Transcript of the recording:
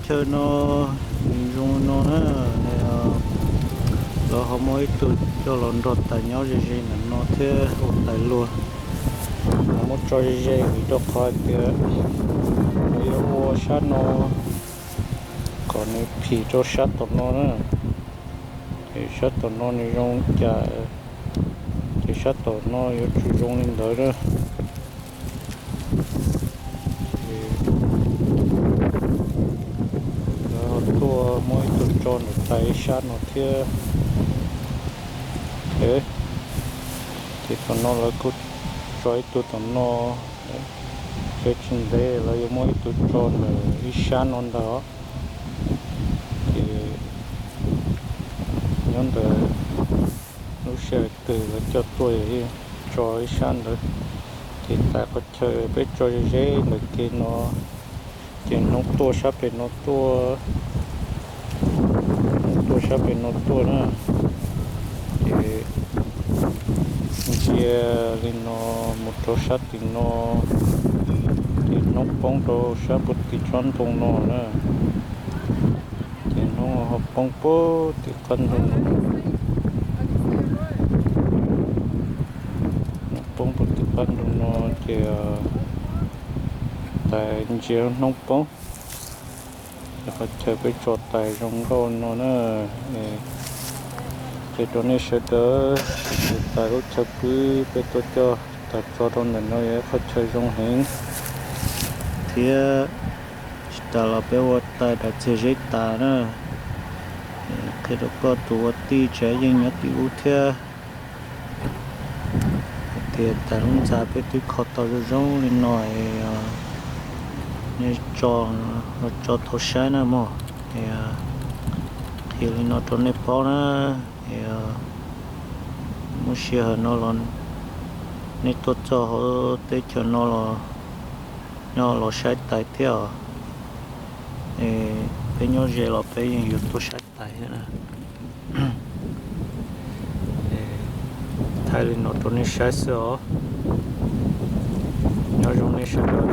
chaw no nws zoo no na, lawv ho muaj ib tug coj los nrog tais nyob ze ze ntawm no thiab ua tais luag. Lawv muab tso ze ze vim rau qhov hais tias lawv yuav ua sab no kom nws phim rau sab tom no na. Ces sab tom no nws zoo cas, ces sab tom no yuav tsum zoo li ntawd na. Ces lawv ho tuaj muab ib tug tso ntawm tais ib sab no thiab. Ces tom no lawv kuj tso ib tug tom no, ces tsis ntev lawv yuav muab ib tug tso ntawm ib sab no ntag. Ces nyob ntawm lub sij hawm twg lawv coj tuaj tso ib sab ntawd. Ces tais qhov chaw peb tso ze ze ntawm ke no, ces hnub tuaj sab pem no tuaj, hnub tuaj sab pem no tuaj na. Ces ntsia li no mus rau sab tim no, ces hnub poob rau sab puag tim tsob ntoo no na. Ces hnub ho poob puag tim qab ntoo no, hnub poob puag tim qab ntoo no, ces tais ntsia hnub poob. Ces qhov chaw peb tso tais zoo nkauj no na. Qhia rau nej sawv daws, tais lub chaw pw peb tuaj coj tais tso rau ntawm no yog ib qhov chaw zoo heev thiab. Tsis tas los peb ua tais daim txiag zeb tas na. Qhia rau koj tus ua tij tsev yeej nyob tim ub thiab. Hais tias tais lub ntxa peb twb kho tau zoo zoo li no, nej tso los tso tau saib na mog. Qhia li no rau nej paub na. Muaj sij hawm no los nej tuaj txog hauv teb chaws no los nyob los saib tais thiab os. Peb nyob ze los peb yeej yuav tuaj saib tais thiab na. Thaij li no rau nej saib xwb os. Nyob zoo nej sawv daws.